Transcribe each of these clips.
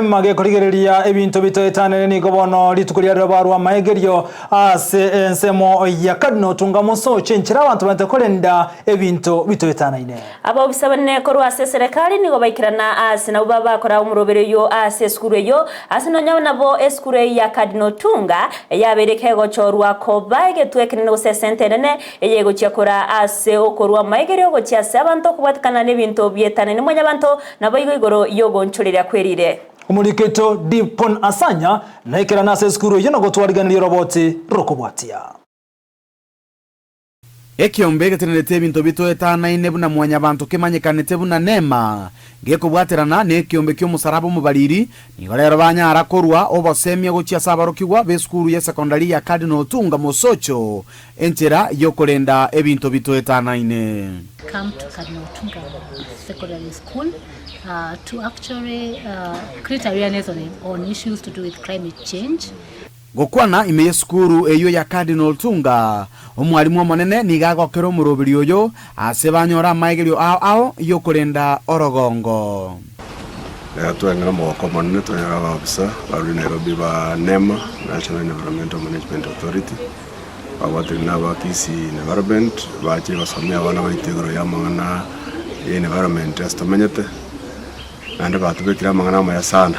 Magekorigereria ebinto bitoetanere nigo bono rituko riarero barua amaegerio ase ensemo ya Cardinal Otunga Mosocho enchera abanto baete korenda ebinto bitoetanaine. Abaofisa abanene korwa ase eserekari nigo baikerana aase nabwo babakora omoroberi oyio ase esukuru eyio, ase nonya nabo esukuru eyio ya Cardinal Otunga yabeire kegochorwa koba egetwe ekenene gose esenta enene eyegochia koraa ase okorua amaegerio gochia ase abanto kobwatekana nebinto bietanene mwanyabanto Naboigo igoro y'ogoonchoreria kwerire. Omoriki oito Dipon Asanya naikerane ase esukuru eyio na gotwariganeria oroboti rokobwatia. Ekeombe egetenerete ebinto bitoetanaine buna mwanyabanto kemanyekanete buna Neema, gekobwaterana nekeombe ki'omosaraba omobariri, nigo rero banyara korua obosemia gochia ase abarokigwa b'esukuru y'esekondari ya Cardinal Otunga Mosocho enchera y'okorenda ebinto bitoetanaine. Come to Cardinal Otunga Secondary School to actually create awareness on issues to do with climate change. Gokwana ime y'esukuru eyio ya Cardinal Tunga, omwalimu omonene nigo agokera omoroberi oyo ase banyore amaegerio ao ao y'okorenda orogongo. Rero tweng'e omogoko omonene twanyora abaofisa barure Nairobi ba NEMA, National Environmental Management Authority, babwatire na aba Kisii Environment, bache gosomia abana baito igoro y'amang'ana ya environment ase tomenyete, naende batobekire amang'ana amaya sana.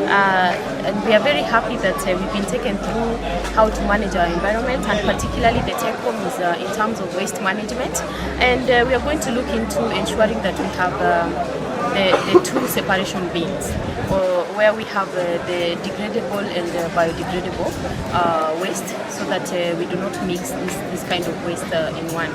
And we are very happy that we've been taken through how to manage our environment and particularly the take home is in terms of waste management and we are going to look into ensuring that we have the, the two separation bins or where we have the degradable and the biodegradable waste so that we do not mix this, this kind of waste in one.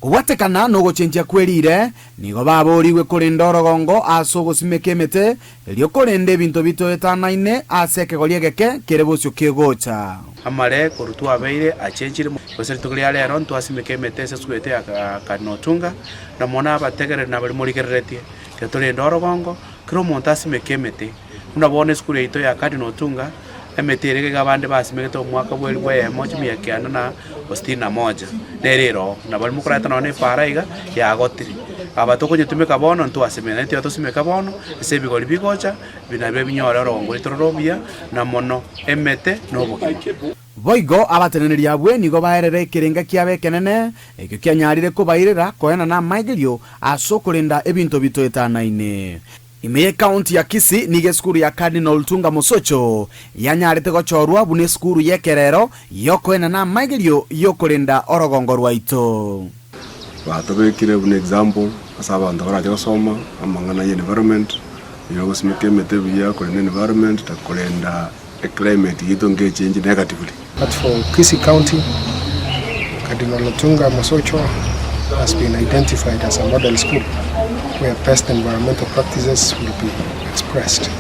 Kobwatekana nogochenchia kwe riire, nigo baboorigwe korenda orogongo ase ogosimeka emete, erio korenda ebinto bitoetanaine ase ekegori egeke kere bosio kegocha. Amare korwa twabeire achenchire, gose rituko ria rero ntwasimeka emete ase esukuru yaito ya Kanotunga, na mono abategereri na baria morigereretie, ekero torende orogongo, kera omonto asimeke emete. Buna bono esukuru yaito ya Kanotunga, emete ere iga abande basimegete omwaka bwa elifu eyemo chimia kianda na sitini na moja, nere ere oo. Na baria mokoreta nonye na epaara iga, yagotire. Aba tokonyetumeka bono ntwasemeka, naende tiga tosimeka bono, ase ebigori bigocha, nabio binyore orogongo rwaito rore obuya, na mono emete na obogima. Boigo abateneneri abwo nigo baerere ekerenga kiabo ekenene, ekio kianyarire kobairera koenana amaigerio ase okorenda ebinto bitoetanaine. Ime y'Ekaunti ya Kisii nigo esukuru ya Cardinal Tunga Mosocho yanyarete gochorwa buna esukuru y'ekerero y'okoenana amaigerio y'okorenda orogongo rwaito. Batobekire buna example ase abanto barache gosoma amang'ana ya environment, ya ogosimeka emete buya, korenda environment na korenda eclimate yaito nkechange negatively. But for Kisii County, Cardinal Otunga Mosocho has been identified as a model school where best environmental practices will be expressed.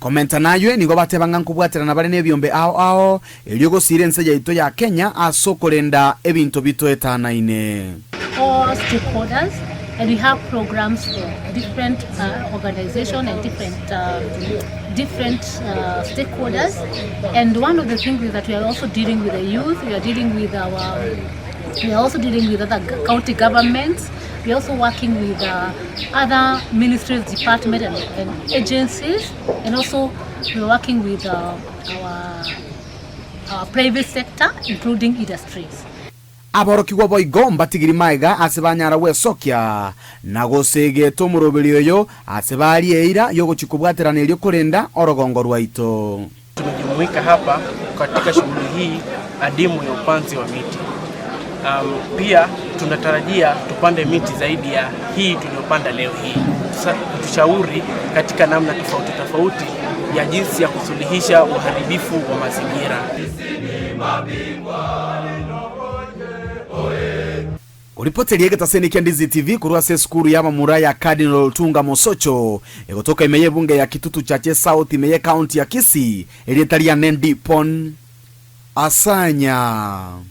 Komenta naywe nigo bateba ng'a nkobwaterana bare nebiombe ao ao erio gosiira ense yaito ya Kenya ase okorenda ebinto bitoetanaine. All stakeholders and we have programs for different organization and different different stakeholders and one of the things is that we are also dealing with the youth, we are dealing with our we are also dealing with other county governments, we are also working with other ministries, department and, and agencies and also we are working with our, our private sector including industries. Aborokigwa boigo mbatigiri magega ase banyara gwesokia na gosegeta omoroberi oyo ase barie eira y'ogochia kobwaterana erio korenda orogongo rwaito. Tumejumuika hapa katika shughuli hii adimu ya upanzi wa miti. Um, pia tunatarajia tupande miti zaidi ya hii tuliyopanda leo hii. Kutushauri katika namna tofauti tofauti ya jinsi ya kusuluhisha uharibifu wa mazingira. Koripoteria egetaseni kia Ndizi TV korwa ase esukuru y'abamura ya Cardinal Tunga Mosocho, egotoka ime y'ebunge ya Kitutu Chache South ime y'ecounty ya Kisii, erieta riane Ndipon Asanya.